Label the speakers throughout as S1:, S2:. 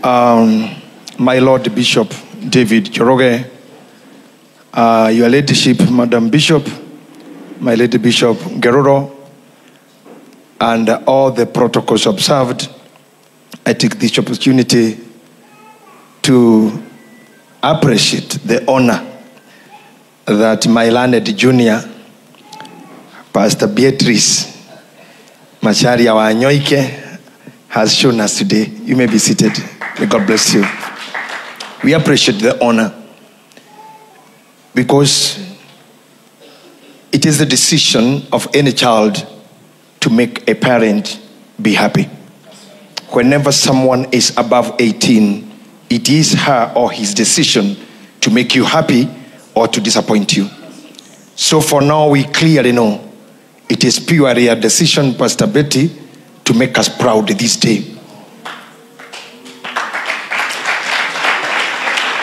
S1: My Lord Bishop David Njoroge, Your Ladyship, Madam Bishop, my Lady Bishop Ngeruro, and all the protocols observed, I take this opportunity to appreciate the honor that my learned junior, Pastor Beatrice Macharia Wanyoike, has shown us today. You may be seated. May God bless you. We appreciate the honor because it is the decision of any child to make a parent be happy. Whenever someone is above 18, it is her or his decision to make you happy or to disappoint you. So for now, we clearly know it is purely a decision, Pastor Betty, to make us proud this day.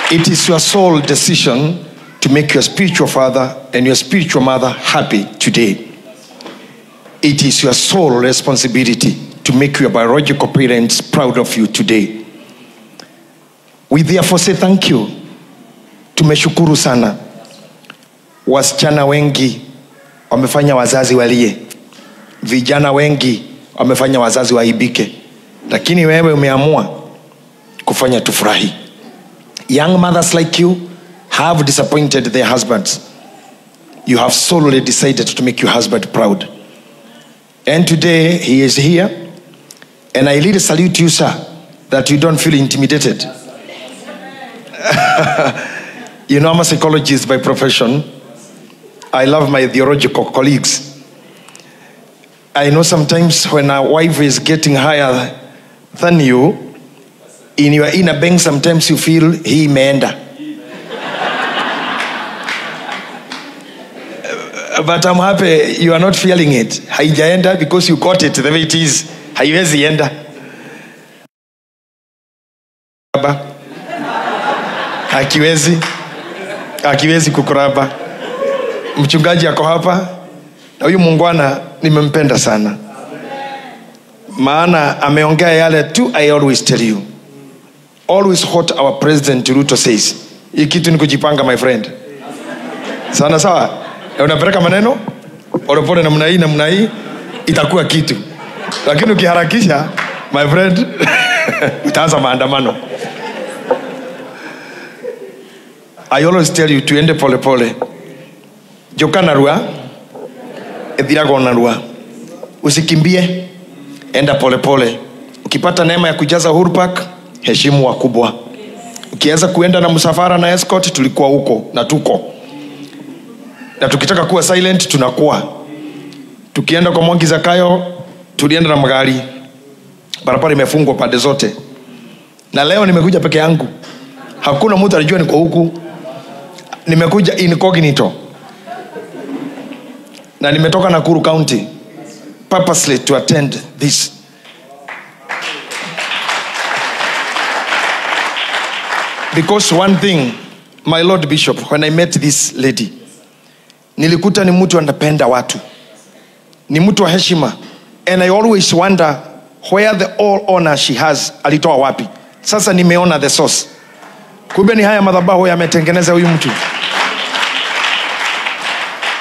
S1: It is your sole decision to make your spiritual father and your spiritual mother happy today. It is your sole responsibility to make your biological parents proud of you today. We therefore say thank you. Tumeshukuru sana. Wasichana wengi wamefanya wazazi walie. Vijana wengi wamefanya wazazi waibike. Lakini wewe umeamua kufanya tufurahi. Young mothers like you have disappointed their husbands. You have solely decided to make your husband proud. And today he is here. And I really salute you, sir, that you don't feel intimidated. You know, I'm a psychologist by profession. I love my theological colleagues. I know sometimes when a wife is getting higher than you, in your inner being, sometimes you feel he imeenda. But I'm happy you are not feeling it. Haijaenda because you got it the way it is. Haiwezi enda. Hakiwezi. Hakiwezi kukuraba. Mchungaji ako hapa. Na huyu muungwana nimempenda sana. Maana ameongea yale tu I always tell you. Always what our President Ruto says. Hii kitu ni kujipanga, my friend. Sana sawa? Unapeleka maneno polepole namna hii namna hii itakuwa kitu. Lakini ukiharakisha, my friend, utaanza maandamano. I always tell you tuende pole pole. Joka narua, ethirago narua. Usikimbie, enda pole pole. Ukipata neema ya kujaza Uhuru Park, heshimu wakubwa. Ukianza kuenda na msafara na escort, tulikuwa huko na tuko. Na tukitaka kuwa silent, tunakuwa. Tukienda kwa Mwangi Zakayo, tulienda na magari. Barabara imefungwa pande zote. Na leo nimekuja peke yangu. Hakuna mtu alijua niko huku. Nimekuja incognito. Na nimetoka Nakuru County purposely to attend this. Because one thing, my Lord Bishop, when I met this lady, nilikuta ni mtu anapenda watu. Ni mtu wa heshima. And I always wonder where the all honor she has alitoa wapi. Sasa nimeona the source. Kumbe ni haya madhabahu yametengeneza huyu mtu.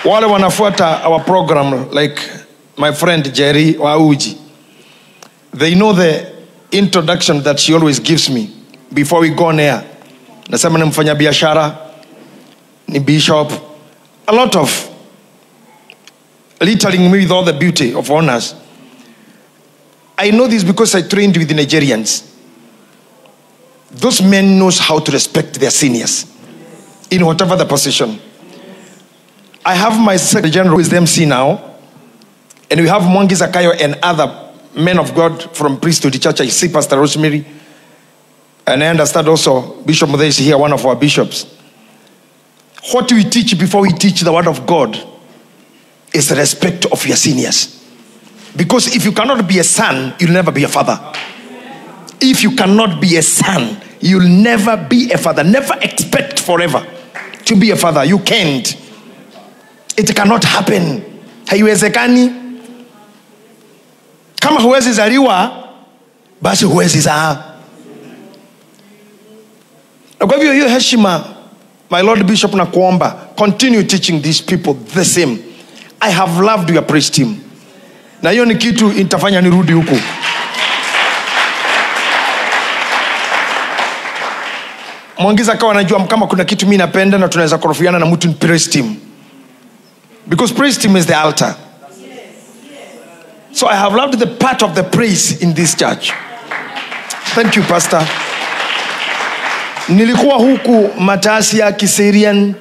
S1: Wale wanafuata our program like my friend Jerry Wauji, they know the introduction that she always gives me before we go on air. Nasema ni mfanya biashara, ni bishop, a lot of littering me with all the beauty of honors. I know this because I trained with the Nigerians. Those men knows how to respect their seniors in whatever the position. I have my Secretary General, who is the MC now, and we have Mwangi Zakayo and other men of God from Priesthood Church. I see Pastor Rosemary, and I understand also Bishop Muthee is here, one of our bishops. What we teach before we teach the word of God is the respect of your seniors. Because if you cannot be a son, you'll never be a father. If you cannot be a son, you'll never be a father. Never expect forever to be a father. You can't. It cannot happen. Haiwezekani. Kama huwezi zaliwa, basi huwezi zaa. Na kwa hivyo hiyo heshima, my Lord Bishop, na kuomba, continue teaching these people the same. I have loved your praise team. Na hiyo ni kitu itafanya nirudi huku. Mwangiza akawa anajua kama kuna kitu mimi napenda na tunaweza korofiana na mtu ni praise team. Because praise team is the altar. So I have loved the part of the praise in this church. Thank you, Pastor. Nilikuwa huku Matasia Kiserian,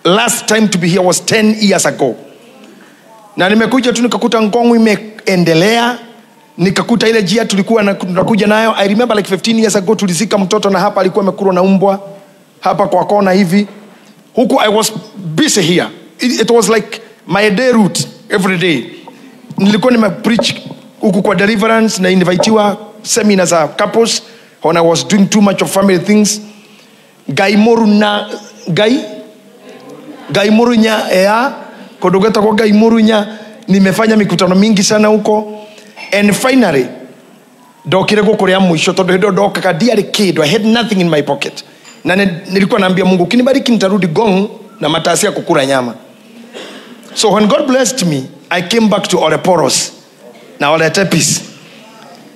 S1: last time to be here was 10 years ago. Na nimekuja tu nikakuta Ngong imeendelea, nikakuta ile jia tulikuwa tunakuja nayo. I remember like 15 years ago tulizika mtoto na hapa alikuwa amekurwa na umbwa hapa kwa kona hivi. Huku I was busy here. It was like my day route every day. Nilikuwa nime preach huku kwa deliverance na invitiwa seminar za couples when I was doing too much of family things. Gaimurunya ea kodogeta kwa Gaimurunya, nimefanya mikutano mingi sana huko. And finally ndokire gukuria mwisho tondu hindi ndokaga ndiarĩ kĩndũ. I had nothing in my pocket. Na nilikuwa naambia Mungu ukinibariki nitarudi Ngong na Matasia kukula nyama. So when God blessed me, I came back to Oleporos na Oletepis.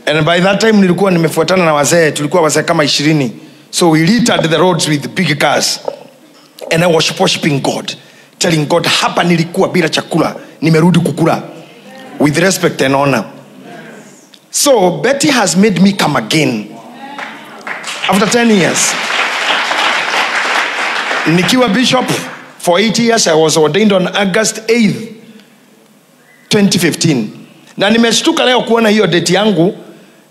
S1: And by that time nilikuwa nimefuatana na wazee, tulikuwa wazee kama 20. So we littered the roads with big cars. And I was worshiping God, telling God, hapa nilikuwa bila chakula, nimerudi kukula with respect and honor. So Betty has made me come again after 10 years. Nikiwa bishop for 8 years. I was ordained on August 8th, 2015. Na nimeshtuka leo kuona hiyo date yangu.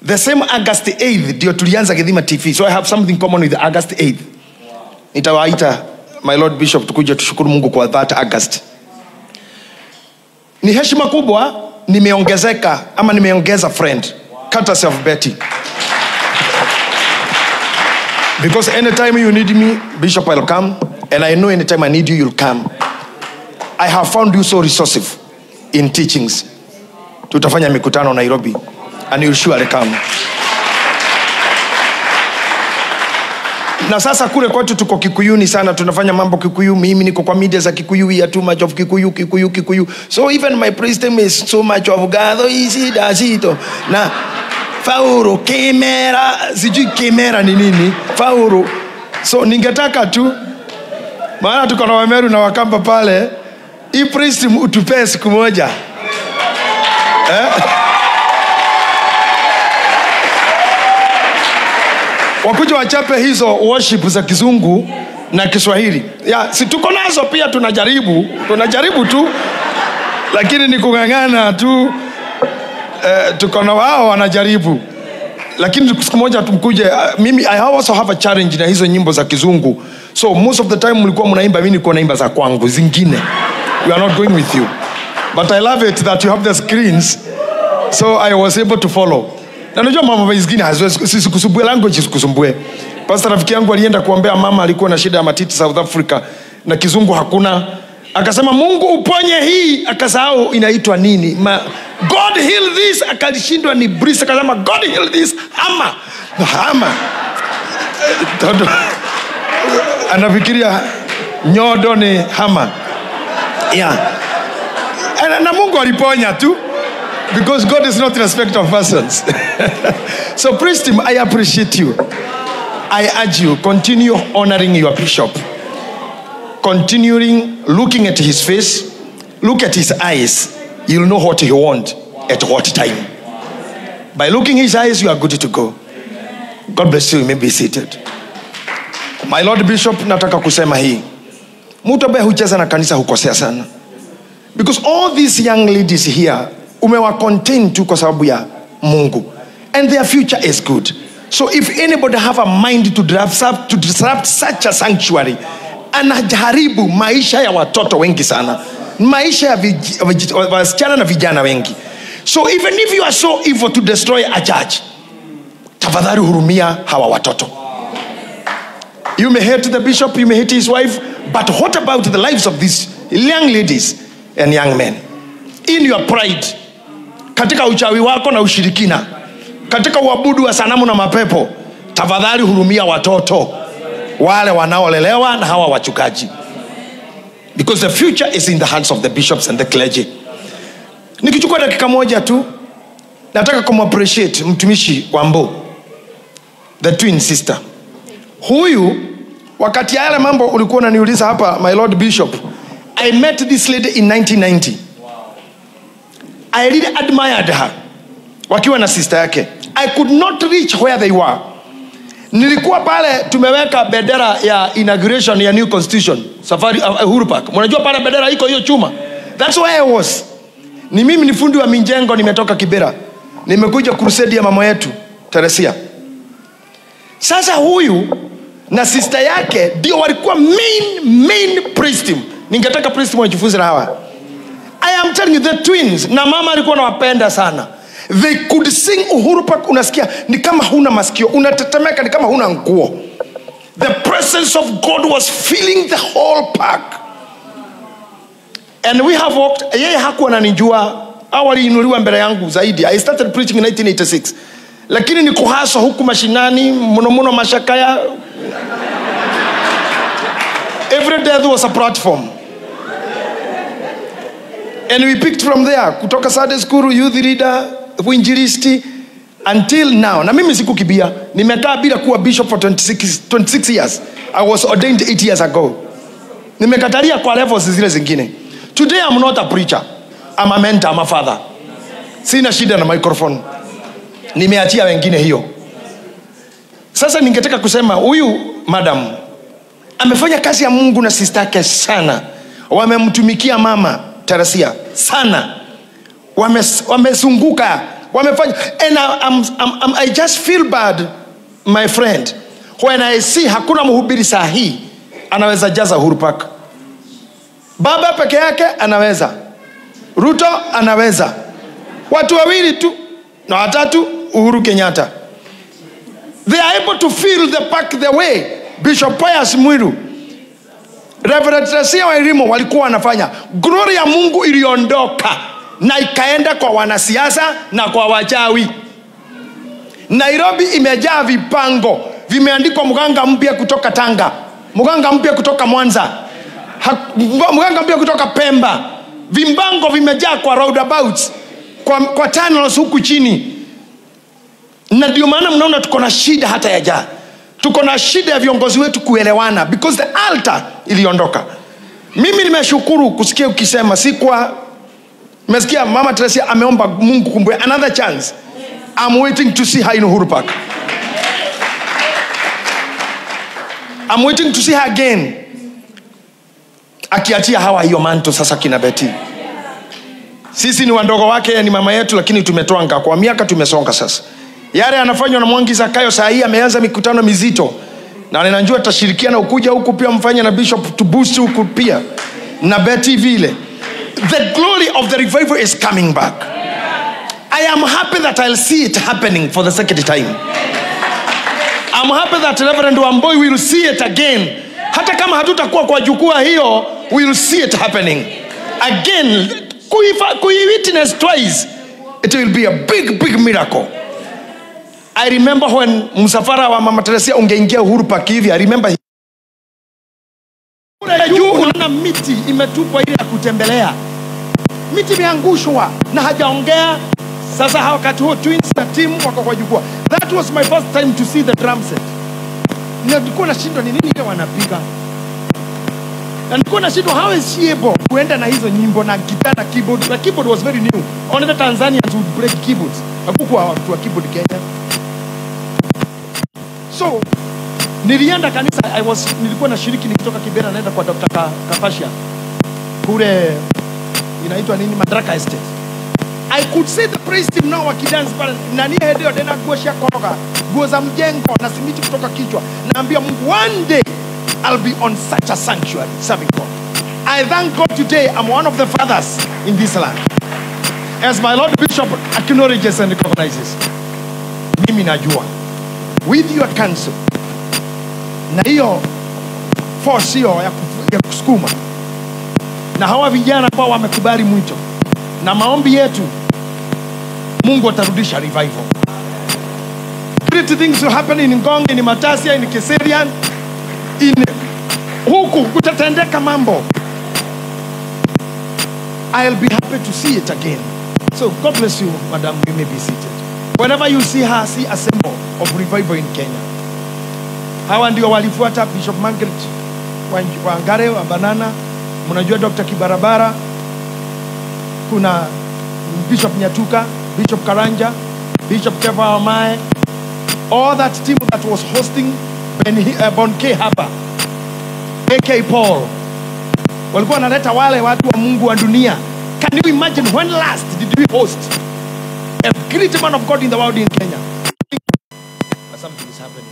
S1: The same August 8th ndio tulianza Githima TV. So I have something common with August 8th. Nitawaita my Lord Bishop tukuje tushukuru Mungu kwa that August. Ni heshima kubwa nimeongezeka ama nimeongeza friend, courtesy of Betty. Because anytime you need me, Bishop, I'll come. And I know anytime I need you, you'll come. I have found you so resourceful in teachings. Tutafanya mikutano Nairobi, and you'll surely come. Na sasa kule kwetu tuko Kikuyuni sana, tunafanya mambo Kikuyu. Mimi niko kwa media za Kikuyu, we are too much of Kikuyu, Kikuyu, Kikuyu. So even my praise team is so much of Gado isi dasito. Na Fauru kamera, sijui kamera ni nini? Fauru. So ningetaka tu, maana tuko na Wameru na Wakamba pale, hii praise team utupee siku moja. Wakuja wachape hizo worship za Kizungu na Kiswahili. Ya, si tuko nazo pia, tunajaribu tu. Lakini ni kung'ang'ana tu. Tuko na wao wanajaribu. Lakini siku moja tumkuje. Mimi I also have a challenge na hizo nyimbo za Kizungu. So most of the time mlikuwa mnaimba, mimi nilikuwa naimba za kwangu zingine. We are not going with you. But I love it that you have the screens. So I was able to follow. Na unajua mambo mengine haziwezi sikusumbue, language sikusumbue. Pastor rafiki yangu alienda kuombea mama alikuwa na shida ya matiti South Africa na Kizungu hakuna. Akasema Mungu uponye hii, akasahau inaitwa nini? God heal this, akalishindwa ni breeze, akasema God heal this ama. Ama. Anafikiria nyodo ni hama. Yeah. Na Mungu aliponya tu. Because God is not respect of persons. So praise him, I appreciate you. I urge you, continue honoring your bishop. Continuing looking at his face, look at his eyes. You'll know what he wants at what time. By looking his eyes, you are good to go. God bless you. You may be seated. My Lord Bishop, nataka kusema hii. Mtu ambaye hucheza na kanisa hukosea sana. Because all these young ladies here, umewa contain tu kwa sababu ya Mungu. And their future is good. So if anybody have a mind to disrupt such a sanctuary, anajaribu maisha ya watoto wengi sana. Maisha ya wasichana na vijana wengi. So even if you are so evil to destroy a church, tafadhali hurumia hawa watoto. You may hate the bishop, you may hate his wife, but what about the lives of these young ladies and young men? In your pride, katika uchawi wako na ushirikina, katika uabudu wa sanamu na mapepo, Tafadhali hurumia watoto wale wanaolelewa na hawa wachungaji, because the future is in the hands of the bishops and the clergy. Nikichukua dakika moja tu, nataka kumappreciate mtumishi Wambo, the twin sister. Huyu wakati yale mambo ulikuwa unaniuliza hapa, my lord bishop, I met this lady in 1990. I really admired her wakiwa na sister yake. I could not reach where they were. Nilikuwa pale tumeweka bendera ya inauguration ya new constitution safari Uhuru Park. Mnajua pale bendera iko hiyo chuma. That's where I was. Ni mimi ni fundi wa mijengo, nimetoka Kibera. Nimekuja crusade ya mama yetu Teresia. Sasa huyu na sister yake ndio walikuwa main priest team. Ningetaka priest team wajifunze na hawa. I am telling you, the twins, na mama alikuwa anawapenda sana. They could sing Uhuru Park, unasikia ni kama huna masikio, unatetemeka ni kama huna nguo. The presence of God was filling the whole park. And we have walked, yeye hakuwa ananijua, awali inuliwa mbele yangu zaidi. I started preaching in 1986. Lakini ni kuhaswa huku mashinani, muno muno mashakaya. Every death was a platform. And we picked from there, kutoka Sunday school, youth leader, uinjilisti, until now. Na mimi sikukibia, nimekaa bila kuwa bishop for 26 years. I was ordained 8 years ago. Nimekatalia kwa levels zile zingine. Today I'm not a preacher. I'm a mentor, I'm a father. Sina shida na microphone. Nimeachia wengine hiyo. Sasa ningetaka kusema huyu madam amefanya kazi ya Mungu na sister yake sana. Wamemtumikia mama Teresia sana. Wamezunguka, wamefanya. And I just feel bad, my friend, when I see hakuna mhubiri sahihi anaweza jaza Uhuru Park. Baba peke yake anaweza, Ruto anaweza, watu wawili tu na watatu, Uhuru Kenyatta. They are able to fill the park the way Bishop Pius Mwiru, Reverend Teresia Wairimu walikuwa wanafanya. Glory ya Mungu iliondoka na ikaenda kwa wanasiasa na kwa wachawi. Nairobi imejaa vipango vimeandikwa mganga mpya kutoka Tanga, mganga mpya kutoka Mwanza, mganga mpya kutoka Pemba. Vimbango vimejaa kwa roundabouts, kwa tunnels huku chini. Na ndio maana mnaona tuko na shida hata ya jaa. Tuko na shida ya viongozi wetu kuelewana, because the altar iliondoka. Mimi nimeshukuru kusikia ukisema, si kwa nimesikia Mama Teresia ameomba Mungu kumbe another chance. I'm waiting to see her in Uhuru Park. I'm waiting to see her again. Akiachia hawa hiyo manto sasa kina Betty. Sisi ni wandogo wake, ni mama yetu, lakini tumetwanga kwa miaka, tumesonga sasa. Yale anafanywa na Mwangi Zakayo saa hii ameanza mikutano mizito. Na ninajua tutashirikiana ukuja huku pia mfanye na Bishop to boost huku pia. Na Betty vile. The glory of the revival is coming back. I am happy that I'll see it happening for the second time. I'm happy that Reverend Wamboi will see it again. Hata kama hatutakuwa kwa jukwaa hiyo, we'll see it happening. Again, witness twice, it will be a big, big miracle. I remember when msafara wa Mama Teresia ungeingia Uhuru Park hivi, I remember juu unaona miti imetupwa ile ya kutembelea. Miti imeangushwa na hajaongea. Sasa wakati huo twins na team wako kwa jukwaa. That was my first time to see the drum set. Nilikuwa nashindwa ni nini ile wanapiga. Na nilikuwa nashindwa how is she able kuenda na hizo nyimbo na guitar na keyboard. The keyboard was very new. Only the Tanzanians would break keyboards. Hakukuwa watu wa keyboard Kenya. So nilienda kanisa, nilikuwa nashiriki nikitoka Kibera naenda kwa Dr. Kafashia. Kule inaitwa nini, Madaraka Estate. I could see the praise team now wakidance pale. Nani hedio tena nguo cia koroga, nguo za mjengo na simiti kutoka kichwa. Naambia Mungu, one day I'll be on such a sanctuary serving God. I thank God today I'm one of the fathers in this land. As my Lord Bishop acknowledges and recognizes. Mimi najua with your counsel na hiyo force hiyo ya kusukuma na hawa vijana ambao wamekubali mwito na maombi yetu, Mungu atarudisha revival. Great things will happen in Ngong, in Matasia, in Kiserian, in huku kutatendeka mambo. I'll be happy to see it again. So God bless you, madam. You may be seated. Whenever you see her, see a symbol of revival in Kenya. Hawa ndio walifuata Bishop Margaret Wangare wa Banana, mnajua Dr. Kibarabara, kuna Bishop Nyatuka, Bishop Karanja, Bishop Keva Omae, all that team that was hosting Bonke hapa, AK Paul. Walikuwa wanaleta wale watu wa Mungu wa dunia. Can you imagine when last did we host a great man of God in the world in Kenya? But something is happening.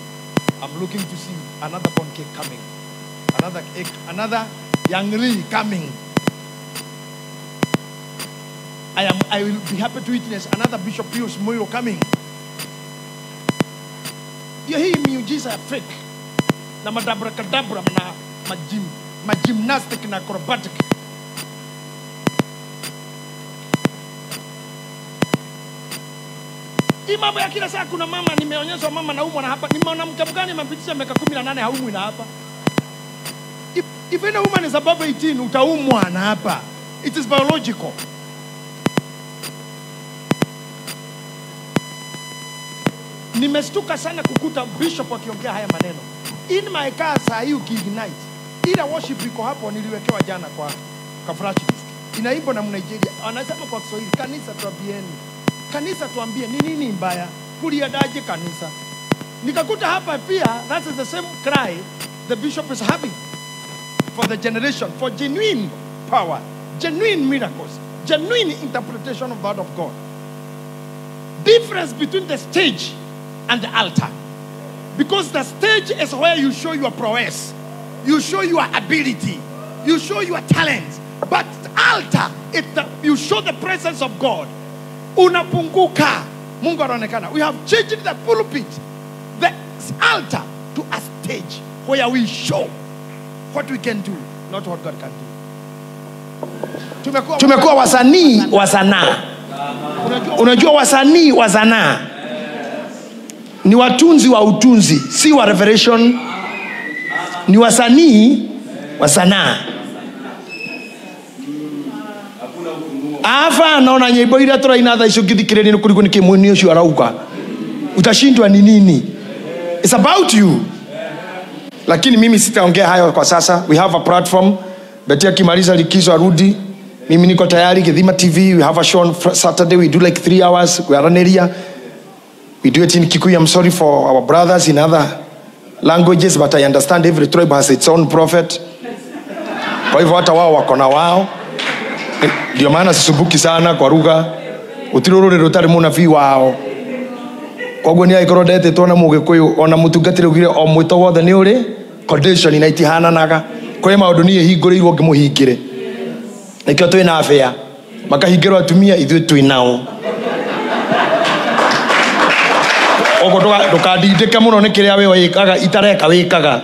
S1: I'm looking to see another Bonke coming. Another Yang Lee coming. I will be happy to witness another Bishop Pius Moyo coming. Ndio hii miujiza ya fake na madabrakadabra na magymnastic na acrobatic. Hii mambo ya kila saa, kuna mama nimeonyeshwa mama naumwa na hapa. Ni mwanamke mgani amepitisha miaka 18 haumwi na hapa? If any woman is above 18 utaumwa na hapa. It is biological. Nimestuka sana kukuta bishop akiongea haya maneno. In my car saa hii ukiignite, ila worship iko hapo niliwekewa jana kwa flash disk. Inaimbwa na Mnigeria. Anasema kwa Kiswahili, kanisa tuambieni. Kanisa tuambie ni nini mbaya? Kuliadaje kanisa? Nikakuta hapa pia, that is the same cry the bishop is having for the generation, for genuine power, genuine miracles, genuine interpretation of the word of God. Difference between the stage and the altar. Because the stage is where you show your prowess, you show your ability, you show your talent. But the altar, you show the presence of God. Unapunguka. Mungu anaonekana. We have changed the pulpit, the altar, to a stage where we show what we can do, not what God can do. Tumekuwa wasanii wa sanaa. Unajua wasanii wa sanaa ni watunzi wa utunzi, si wa revelation. Ni wasanii wa sanaa. Afa naona nyimbo ira turaina thaa icio ngithikiriria ni kurigwo ni kimwini ucio arauga. Utashindwa ni nini? It's about you. Lakini mimi sitaongea hayo kwa sasa. We have a platform. Betty akimaliza likizo arudi. Mimi niko tayari. Githima TV, we have a show on Saturday. We do like 3 hours. We are an area. We do it in Kikuyu. I'm sorry for our brothers in other languages, but I understand every tribe has its own prophet. Kwa hivyo hata wao wako na wao. Ndio maana sisumbuki sana kwa lugha. Utirurure rutari munabii wao. Koguo ni aikorwo ndetĩtwo na Mũgĩkũyũ ona mũtungatĩri ugire o mwĩto wothe nĩ ũrĩ condition na itihananaga. Kwĩ maũndũ niĩ hingũrĩirwo ngĩmũhingĩre. Nĩkĩo twĩna abĩa. Makahingĩrwo atumia ithuĩ twĩ nao. Ogo ndũkandindĩke mũno nĩ kĩrĩa we wĩkaga itareka wĩkaga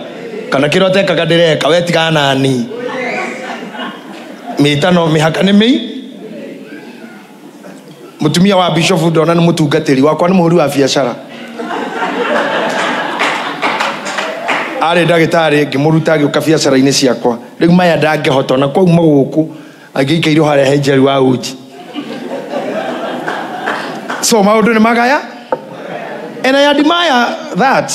S1: kana kĩrĩa ũtekaga ndĩreka we tigana nani. Mĩtano mĩhaka nĩ mĩi. Mutumia wa bishop ndona nĩ mũtungatĩri wakwa nĩ mũhũri wa biacara. Arĩ ndagĩtarĩ ngĩmũruta agĩũka biacara-inĩ ciakwa. Rĩu maya ndangĩhota ona kwauma gũkũ angĩikairwo harĩa he Njeri wa uji. So maũndũ nĩ magaya. And I admire that.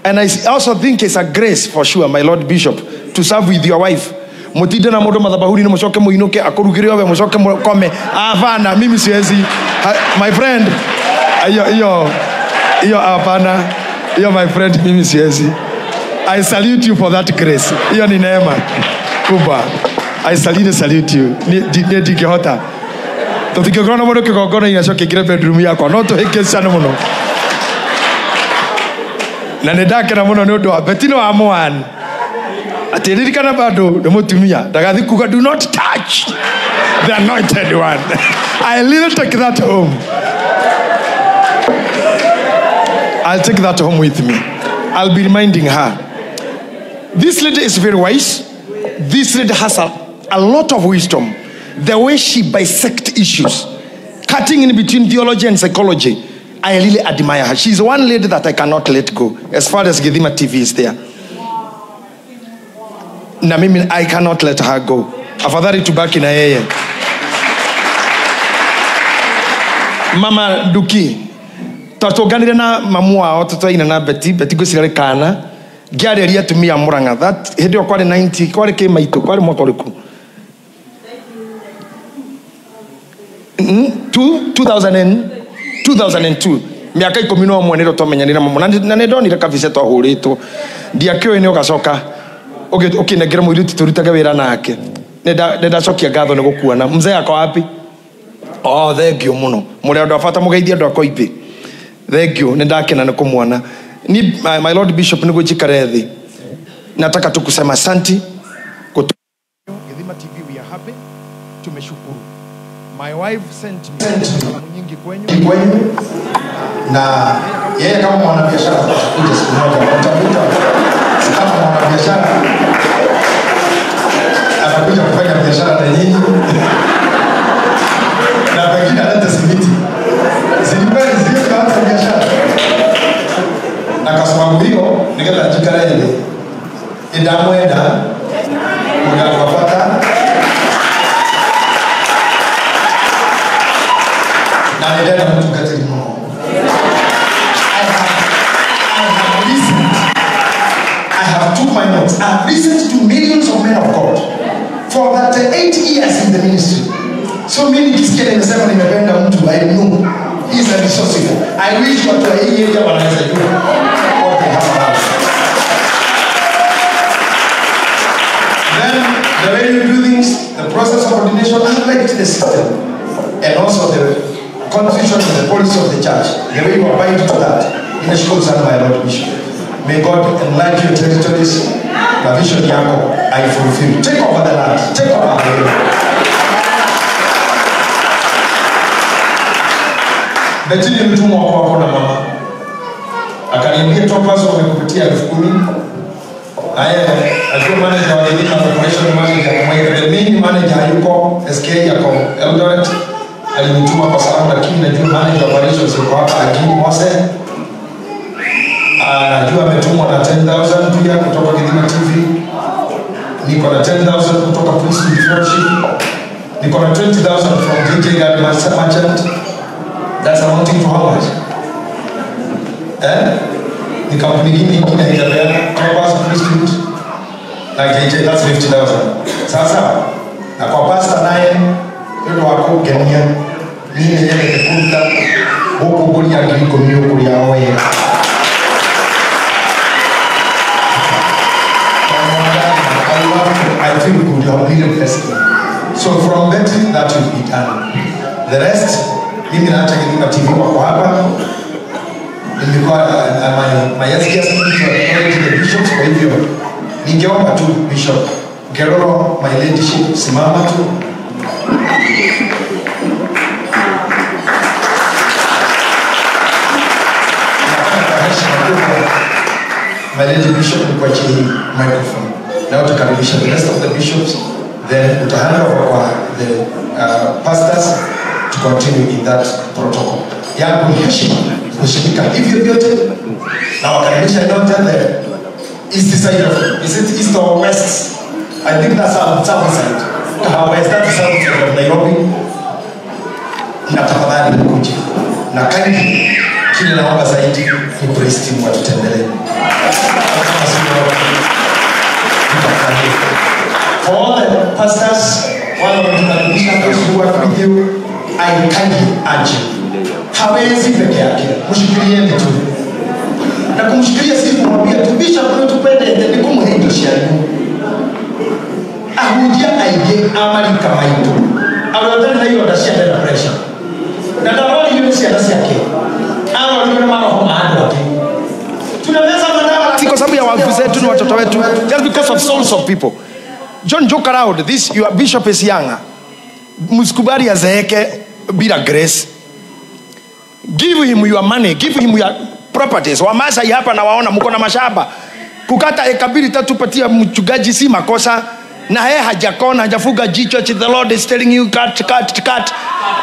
S1: And I also think it's a grace for sure, my Lord Bishop, to serve with your wife. Mutinde na mundu mathabahuri ni mucoke muinuke akurugire owe mucoke mukome. Hapana, mimi siwezi. My friend, hiyo hiyo hapana. Hiyo my friend, mimi siwezi. I salute you for that grace. Hiyo ni neema kubwa. I salute you. Ni ndingĩhota. Tũtingĩkorwo na mũndũ kĩgongona-inĩ acoke aingĩre bedroom yakwa. No tũhĩngĩcane mũno. Na nĩ ndakena mũno nĩ ũndũ wa Betty nĩ wa mwan. Ati ririkana bado nĩ mũtumia ndagathi kuga do not touch the anointed one. I will take that home. I'll take that home with me. I'll be reminding her. This lady is very wise. This lady has a lot of wisdom. The way she bisects issues, cutting in between theology and psychology, I really admire her. She's one lady that I cannot let go as far as Githima TV is there. Na mimi I cannot let her go. Afadhali tubaki na yeye. Mama Duki twatũnganire na mamu wao tũtwaina na Betty. Betty ngwĩciria kana ngĩarĩria atumia Murang'a that hĩndĩ ĩyo kwarĩ 90 kwarĩ kĩ maitũ kwarĩ mwaka ũrĩkũ? 2002 mĩaka 11 nĩrĩo twamenyanire mamu na nĩ ndonire kabica twahũrĩtwo ndiakĩũĩ nĩ ũgacoka ũkĩnengera mũirĩtu tũrutage wĩra nake. Nĩ ndacokia ngatho nĩ gũkuona. Mzee ako wapi? Oh, thank you mũno. Mũrĩ andũ a bata mũgeithie andũ a Koimbĩ. Thank you, nĩ ndakena nĩ kũmuona. Ni my Lord Bishop nĩguo njikare thĩ. Nataka tu kusema asanti. Githima TV we are happy. Tumeshukuru. My wife sent me salamu nyingi kwenyu.
S2: Na yeye kama mwanabiashara atakuja siku moja kutafuta kama mwanabiashara atakuja kufanya biashara na nyinyi. Na pengine alete simiti. Zilikuwa zio kaanza biashara. Na kwa sababu hiyo nikaenda jikara ile. Ndamwenda mugapata na nenda mtukatili muno. I have listened. I have took my notes. I have listened to millions of men of God for 38 years in the ministry. So mimi nikisikia nimesema nimependa mtu, I know he is a resourceful. I wish watu wa hii area wanaweza jua what they have about. Then the way you do things, the process of ordination, I like the system. And also the constitution and the policy of the church, the way you abide to that. Ninashukuru sana my Lord Bishop. May God enlarge your territories. Na vision yako I fulfill. Take over the land. Take over the area. Betty nilitumwa kwako na mama. Akaniambia Topaz wamekupatia 10,000. Na yeye alikuwa manager wa Githima Corporation manager, mwenye the main manager yuko SK yako Eldoret. Alinituma kwa salamu, lakini najua manager wa operations yuko hapa Agini Mose. Najua ametumwa na 10,000 pia kutoka Githima TV. Niko na 10,000 kutoka Priesthood Fellowship. Niko na 20,000 from DJ Gary Master Merchant. That's amounting to how much? Eh? Ni kampuni nyingine haijapeana Topaz Priesthood na JJ, that's 50,000. Sasa na kwa pastor naye ndio wako Kenya mimi yeye nikuta huko kulia ngiri 10 kulia oye. I feel good, you are really blessed. So from that will be done. The rest mimi naacha Githima TV wako hapa. Nilikuwa my SGS to the bishops, kwa hivyo ningeomba tu Bishop Geroro, my ladyship, simama tu. My lady Bishop, nikuachie hii microphone. Na utakaribisha the rest of the bishops, then utahand over kwa the pastors to continue in that protocol. Yangu ni heshima kushirika hivyo vyote na wakaribisha yote the east side of, is it east or west? I think that's south side. Kahawa west, that's south side of Nairobi. Na tafadhali mkuje. Na kindly kile naomba zaidi ni praise team watutembelee. For all the pastors, wale wanatukaribisha, those who work with you, I kindly urge you. Hawezi peke yake, mshikilieni tu. Na kumshikilia si kumwambia tu bishop tupende, ni kumuhindusha. Ahujia aige amali kama hiyo. Alotana hiyo ndashia tena pressure. Na ndawali hiyo si ndashia yake. Ama ndio maroho maando yake. Tunaweza madawa
S1: si kwa sababu ya wafu zetu na watoto wetu, just because of souls of people. John joke around this, your bishop is young. Msikubali azeeke bila grace. Give him your money, give him your properties. Wamasai hapa na waona mko na mashamba. Kukata eka 2-3 patia mchungaji si makosa. Na yeye hajakona, hajafuga jicho. The Lord is telling you cut, cut, cut.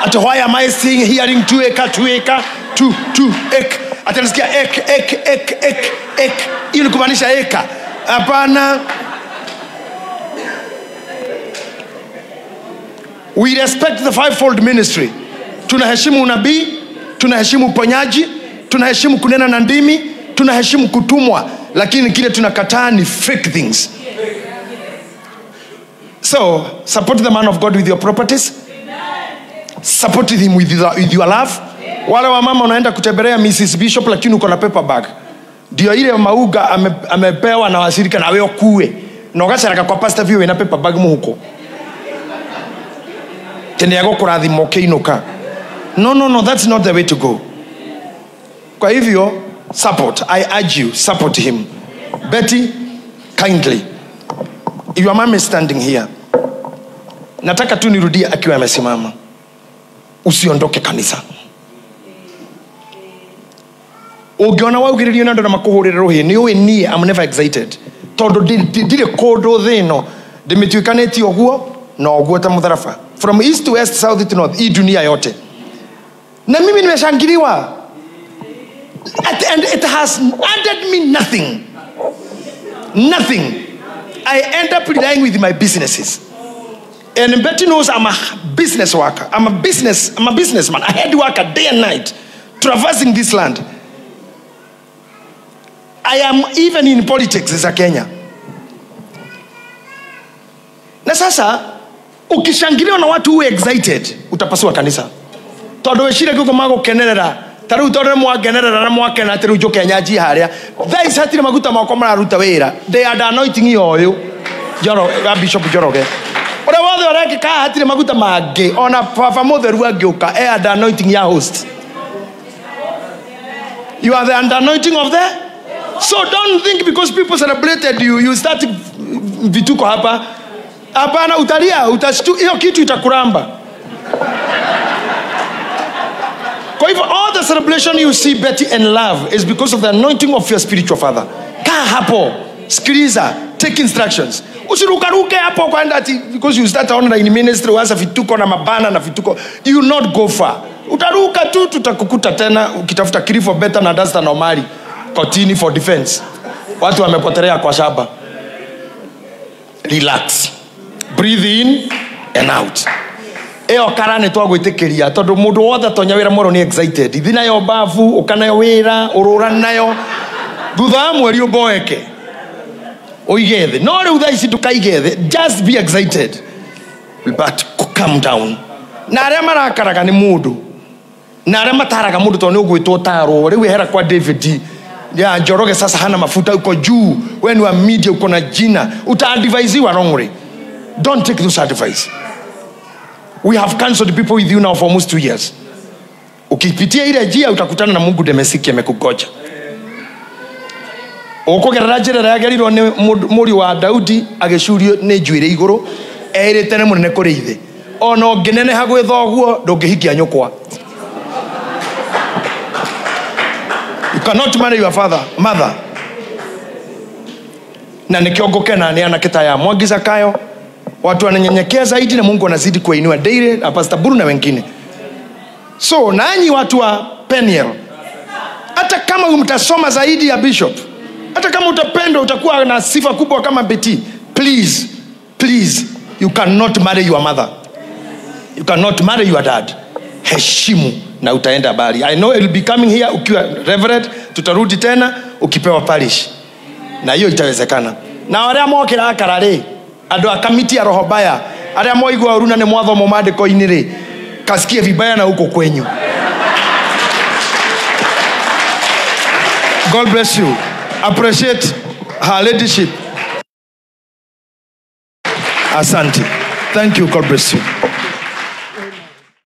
S1: At why am I seeing hearing 2 acre, 2 acre? 2 2 ek. Atanasikia ek ek ek ek ek. Hiyo ni kumaanisha eka. Hapana. We respect the fivefold ministry. Tunaheshimu unabii, tunaheshimu uponyaji, tunaheshimu kunena na ndimi, tunaheshimu kutumwa, lakini kile tunakataa ni fake things. So, support the man of God with your properties. Support him with your love. Wale wa mama unaenda kutembelea Mrs. Bishop lakini uko na paper bag. Ndio ile mauga amepewa na washirika na wewe ukue. Na ugacaraka kwa pastor view na paper bag muhuko. Tende yako kurathimo ukiinuka. No, no, no, that's not the way to go. Kwa hivyo, support. I urge you, support him. Betty, kindly. Your mom is standing here. Nataka tu nirudie akiwa amesimama. Usiondoke kanisa. Ugiona waugiririo na andu na makuhurira ruhi, ni uĩ niĩ, I'm never excited. Tondu ndirĩ kũndũ thĩ ĩno ndĩmĩtuĩkanĩtie ũguo na ũguo ta mũtharaba. From east to west, south to north, hii dunia yote. Na mimi nimeshangiliwa. And it has added me nothing. Nothing. I end up relying with my businesses. And Betty knows I'm a business worker. I'm a businessman. I head worker day and night, traversing this land. I am even in politics as a Kenya. Na sasa, ukishangiliwa na watu uwe excited, utapasua kanisa. Tondu wecire guko magukenerera, ta riu tondu mwangenerera na mwakena ati riu njuke nyanjie haria. Thaa ici hatire maguta makwa mararuta wira. They are the anointing iyo Njoroge, Bishop Njoroge. Uria wothe urekika hatire maguta mangi, ona baba mutheru angiuka, e the anointing ya host. You are the anointing of the. So don't think because people celebrated you, you start vituko hapa. Hapana, utalia, utashtu, hiyo kitu itakuramba. Kwa hivyo, all the celebration you see, Betty, and love is because of the anointing of your spiritual father. Kaa hapo, sikiliza, take instructions. Usirukaruke hapo kwenda ati because you start online ministry, uanza vituko na mabana na vituko. You not go far. Utaruka tu, tutakukuta tena ukitafuta Kirifo Beta na Dasta na Omari kotini for defense. Watu wamepotelea kwa shaba. Relax. Breathe in and out. Eyo kara nĩ twagwĩtĩkĩria tondũ mũndũ wothe atonya wĩra mwerũ nĩ excited. Ithi nayo bafu, ũka nayo wĩra, ũrũra nayo. Thutha wa mweri ũmboeke. Ũige thĩ. No rĩu thaa ici ndũkaige thĩ. Just be excited. But calm down. Na arĩa marakaraga nĩ mũndũ. Na arĩa mataraga mũndũ tondũ nĩ ũgwĩtwo ũtarwo. Rĩu ehera kwa David. Ya Njoroge sasa hana mafuta, uko juu. Wewe ni wa media, uko na jina. Utaadvisiwa wrongly. Don't take those advice. We have cancelled people with you now for almost 2 years. Ukipitia ile njia utakutana na Mungu Demesiki amekugoja. Ukugerera njira ĩrĩa yagerirwo nĩ mũriũ wa Daudi agĩcurio nĩ njuĩrĩ igũrũ, erĩte nĩ mũnene kũrĩ ithe. Ona ũngĩneneha gwĩ thoguo ndũngĩhikia nyũkwa. You cannot marry your father, mother. Na nĩkĩo ngũkena nĩ anake ta ya Mwangi Zakayo. Watu wananyenyekea zaidi na Mungu anazidi kuwainua daily na Pastor Buru na wengine. So nanyi watu wa Peniel, hata kama mtasoma zaidi ya bishop, hata kama utapendwa utakuwa na sifa kubwa kama Betty, please, please, you cannot marry your mother. You cannot marry your dad. Heshimu na utaenda bali. I know it will be coming here ukiwa reverend, tutarudi tena ukipewa parish. Na hiyo itawezekana. Na wale mokira akara rĩ, andũ a kamiti ya roho mbaya, arĩa moigua ũru na nĩ mwathomo maandĩko-inĩ rĩ, kasikie vibaya na huko kwenyu. God bless you. Appreciate her leadership. Asante. Thank you. God bless you.